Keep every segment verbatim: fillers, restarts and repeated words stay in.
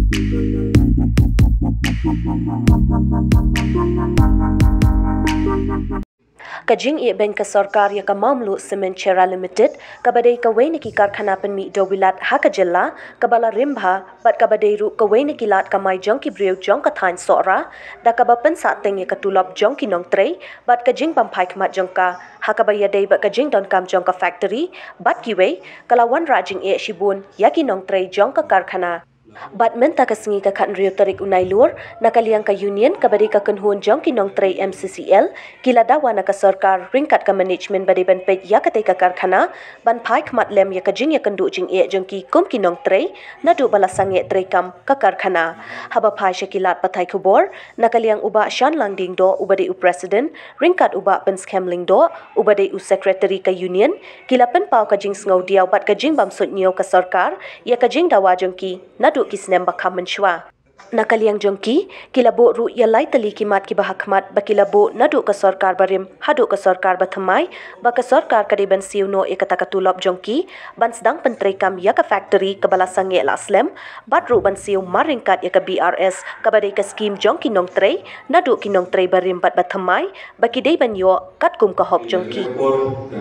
Ka jingïehbeiñ ka sorkar ïa ka Mawmluh Cement Cherra Limited, kaba dei kawei na ki karkhana pynmih dewbilat ha ka jylla, kaba la rim bha, bad kaba dei ruh kawei na ki lad kamai jong ki briew jong ka thaiñ Sohra, da kaba pynsahteng ïa ka tulop jong ki nongtrei, bad ka jingbymphai khmat jong ka, ha kaba ïadei bad ka jingdonkam jong ka factory, bad kiwei, ka la wanrah jingeh shibun ïa ki nongtrei jong ka karkhana. Bad mynta ka sngi ka khathynriew tarik u Nailur, na ka liang ka union kaba dei ka kynhun jong ki nongtrei M C C L, ki la dawa na ka sorkar ryngkat ka management ba dei ban peit ïa katei ka karkhana, ban phai khmat lem ïa ka jingïakynduh jingeh jong ki kum ki nongtrei, naduh ba la sangeh treikam ka karkhana. Haba phai sha ki lad pathai khubor, na ka liang u Bah Shanlang Diengdoh uba dei u president, ryngkat u Bah Pynskhem Lyngdoh uba dei u secretary ka union, ki la pynpaw ka jingsngewdiaw bad ka jingbymsuidñiew ka sorkar ïa ka jingdawa jong ki naduh ki snem ba kham mynshuwa. Na ka liang jong ki, ki la buh ruh ïa lai tylli ki mat kiba ha khmat ba ki la buh naduh ka sorkar barim haduh ka sorkar bathymmai, ba ka sorkar ka dei ban siew noh ïa kata ka tulop jong ki, ban sdang pyntreikam ïa ka factory kaba la sangeh la slem, bad ruh ban siew mar ryngkat ïa ka B R S kaba dei ka skim jong ki nongtrei, naduh ki nongtrei barim bad bathymmai, ba ki dei ban ïoh katkum ka hok jong ki. Ka por ka,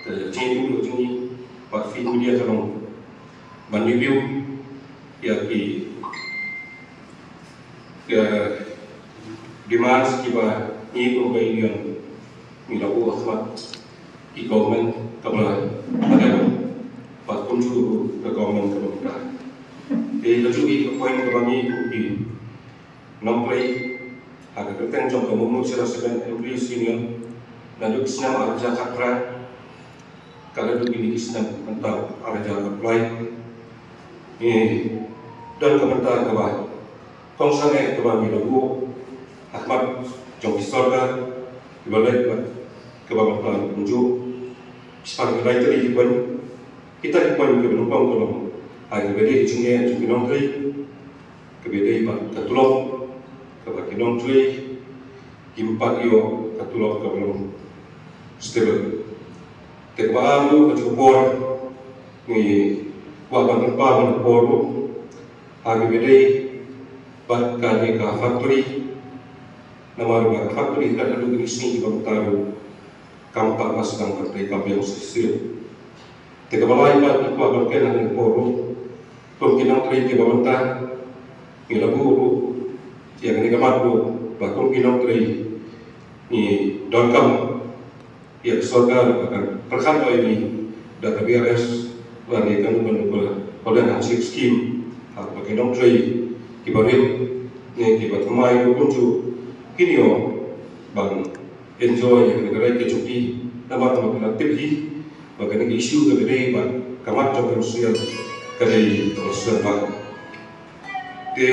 ka jingïakhun jong ngi bad phi media ka long ban review ïa ki, ka demands kiba ngi kum ka union ngi la buh ha khmat ki government kaba la dep bad kumjuh ka government kaba mynta. Te la ju i ka point kaba ngi kum ki nongtrei ha ka kyrteng jong ka Mawmluh Cherra Cement Employees Union, naduh ki snem ar hajar khatphra, ka la dep kine ki snem mynta ar hajar khatphra. Ngi don ka bynta kaba kongsan eh kaba ngi la buh ha khmat jong ki sorkar kiba leit bad kaba mynta kumjuh. Sa ngi la ïatreilang ki point, kita ki point kiba nyngkong ka long ha kaba dei jingeh jong ki nongtrei, kaba dei bad ka tulop kaba ki nongtrei kim pat ïoh ka tulop kaba long stable. Te kaba ar ruh ka jingpor, ngi kwah ban pynpaw ban pynpaw ruh ha kaba dei bad kane ka factory, namar ba ka factory ka la dei kine ki sngi kiba mynta ruh kam pat la sdang ban treikam biang shisha. Te kaba lai pat ngi kwah ban kren ha kane ka por ruh, kum ki nongtrei kiba mynta ngi la buh ruh ïa kane ka mat ruh ba kum ki nongtrei ngi donkam ïa ka sorkar ba kan pyrkhat ïa ngi da ka B R S lane kano kano ka Holland Hardship Scheme, ha kaba ki nongtrei kiba rim ne kiba thymmai ruh kumjuh kin ïoh ban enjoy ïa kane ka rai ka jong ki, namar ba ki la tip hi ba kane ka issue kaba dei bad ka mat jong ka M C L ka dei ka M C L bad. Te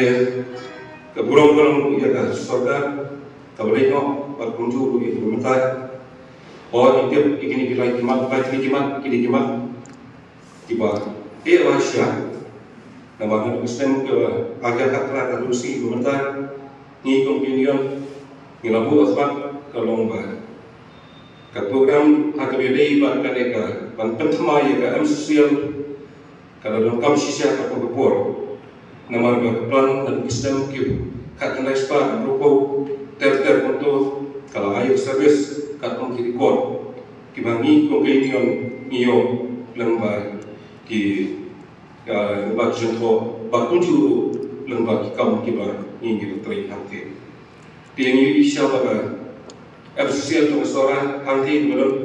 ka burom ka long ïa ka sorkar kaba leit noh bad kumjuh ruh ïa kiba mynta. Hooid, ngi tip ïa kine ki lai ki mat, lai kine ki mat, kine ki mat kiba eh ba shisha. Namar ha ka snem ka ar hajar khatphra ka dei shi ba mynta, ngi kum ki union ngi la buh ha khmat ka long ba ka program ha kaba dei bad kane ka ban pynthymmai ïa ka M C C L ka la donkam shisha katkum ka por. Namar ba ka plan ha ka snem ki khatkhyndai spah hynriewphew ter ter kumto ka la ai service katkum ki record kiba ngi kum ka union ngi ïoh lyngba ki, ah, lyngba ki jingthoh bad kumjuh lyngba ki kam kiba ngi ngi la trei hangtei. Te ngi ïohi shisha ba ka M C C L jong ka Sohra hangtei ka la long,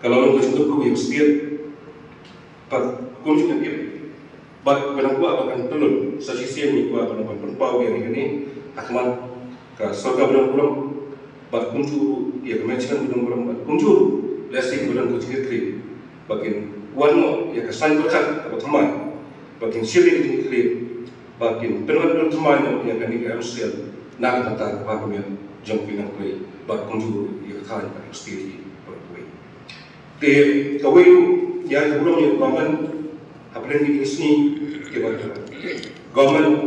ka la long ka jingkyrkhu ïa ka state. Bad kumjuh ngi ïohi bad ba ngi kwah ba kan pynlut sa shisien, ngi kwah ba ngi pynpaw ïa kane ha khmat ka sorkar ba don burom bad kumjuh ïa ka management ba don burom bad kumjuh lehse ba don ka jingkitkhlieh ba kin wan noh ïa ka saiñ pyrkhat kaba thymmai ba kin shim ïa ka jingkitkhlieh ba kin pynlut thymmai noh ïa kane ka M C L na ka bynta ka bha ka miat jong ki nongtrei bad kumjuh ïa ka thaiñ bad ka state hi baroh kawei. Te kawei ruh ïa ka burom ïa ka government hapdeng kine ki sngi kiba ka government,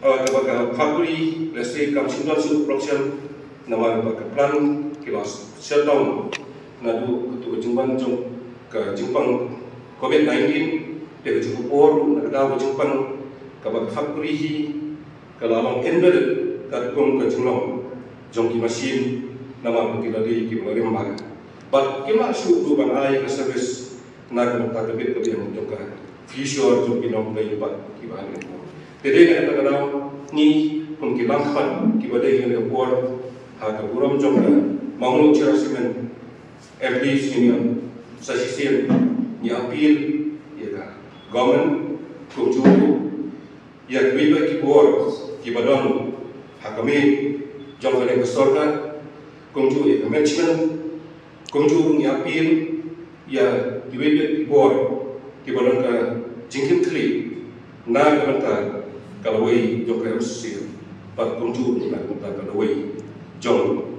eh, kaba ka factory lehse kam shym don shuh production namar ba ka plant ki la shutdown naduh kato ka jingwan jong ka jingpang covid nineteen. Te ka jingpang ruh na ka daw ka jingpang Kaba ka factory hi ka la long embedded katkum ka jinglong jong ki machine, namar ba ki la dei kiba la rim bha. Bad kim lah shuh ruh ban ai ka service na ka bynta ka bit ka biang jong ka future jong ki nongtrei bad kiba ha ka por. Te dei na kata ka daw ngi kum ki langkhmat kiba dei ha ka por ha ka burom jong ka Mawngloh Cherra Cement Employees Union, sa shisien ngi appeal ïa ka government kumjuh ïa kiwei pat ki bor kiba don ha ka miej jong kane ka sorkar, kumjuh ïa ka management, kumjuh ngi appeal ïa kiwei pat ki bor kiba don ka jingkitkhlieh na ka bynta ka lawei jong ka M C C M bad kumjuh na ka bynta ka lawei jong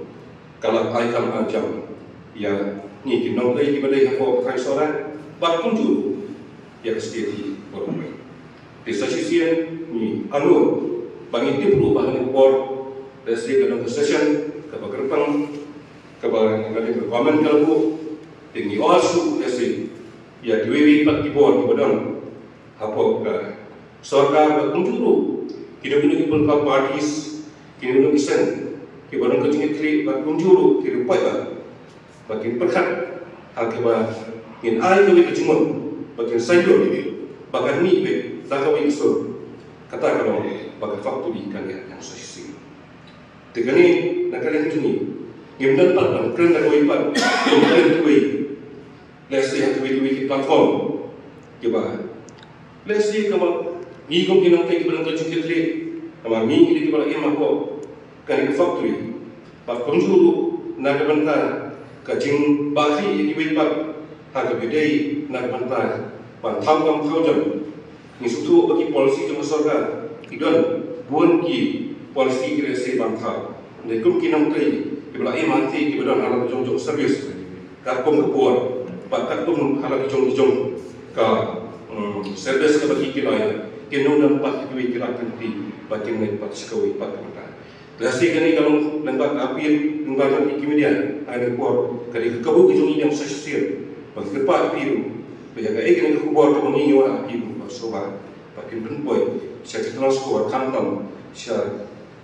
ka lad ai kam ai jam ïa ngi ki nongtrei kiba dei hapoh ka thaiñ Sohra bad kumjuh ïa ka state hi baroh kawei. Te sa shisien ngi anur ba ngi tip ruh ba ha kane ka por lehse ka long ka session kaba kyrpang kaba ngi la dei ka government ka la buh. Te ngi ong shuh lehse ïa kiwei pat ki bor kiba don hapoh ka sorkar bad kumjuh ruh kino kino ki political parties, kino kino ki seng kiba don ka jingkitkhlieh bad kumjuh ruh ki riewpaidbah ba kin pyrkhat ha kaba ngin ai kawei ka jingmut ba kin saiñdur ba kan mih beit da kawei ka sur. Kata ka long ba ka factory kan ïaid sa shisien. Te kane na ka liang jong ngi ngim don pat ban kren da kawei pat, ngim kren kawei. Lehse ha kiwei kiwei ki platform kiba lehse kaba ngi kum ki nongtrei kiba don ka jingkitkhlieh, kaba ngi ngi dei kiba la im hapoh kane ka factory. Bad kumjuh ruh na ka bynta ka jingbahkhlieh ïa kiwei pat ha kaba dei na ka bynta ban thaw kam thaw jam. Ngi sngewthuh ba ki policy jong ka sorkar ki don bun ki policy ki lehse ban thaw. Hynrei kum ki nongtrei kiba la im hangtei kiba don ha la ka jong jong service katkum ka por bad katkum ha la ka jong jong ka, mm, service kaba ki ki la ïa, kin ym don pat kiwei ki lad kynti ba kin leit pat sha kawei pat ka bynta. Lehse kane ka long lyngba ka appeal lyngba jong ki media ha kane ka por, ka dei ka kabu ka jong ngi ïa sa shisien ban kyrpad appeal ba ïa kaei kane ka khubor kaba ngi ïoh appeal ba sngewbha ba kin pynpoi sha ki tnat khubor khamtam sha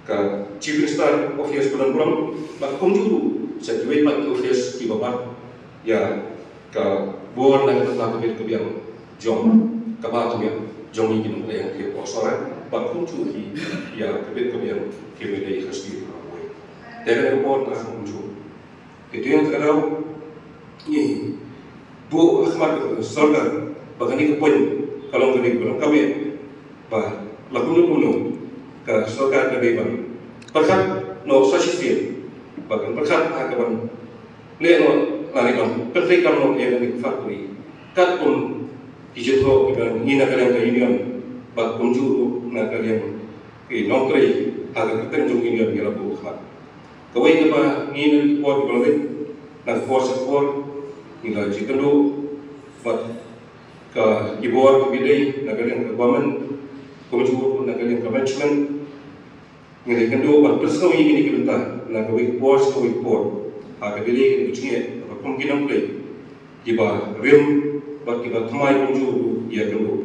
ka Chief Minister office ba don burom bad kumjuh ruh sha kiwei pat ki office kiba bat ïa ka bor na ka bynta ka bit ka biang jong ka bah ka miat jong ngi ki nongtrei ha ka por Sohra bad kumjuh hi ïa ka bit ka biang kiba dei ha ka state. Te ka por na kumjuh. Te dei na ka daw ngi buh ha khmat ka sorkar ba kane ka point ka long kane ka long ka bit ba la kumno kumno ka sorkar ka dei ban pyrkhat noh sa shisien ba kan pyrkhat ha ka ban leh noh lane ban pyntrei kam noh ïa kane ka factory katkum ki jingthoh kiba ngi na ka liang ka union bad kumjuh ruh na ka liang ki nongtrei ha ka kyrteng jong union ngi la buh ha khmat. Kawei kaba ngi na ka por kiba la dei na ka por sha ka por ngi la ïakynduh bad ka ki bor kiba dei na ka liang ka government kumjuh ruh na ka liang ka management. Ngi la ïakynduh ban pynsngew ïa kine ki bynta na kawei ka por sha kawei ka por ha kaba dei kane ka jingeh kaba kum ki nongtrei kiba rim bad kiba thymmai kumjuh ruh ïakynduh.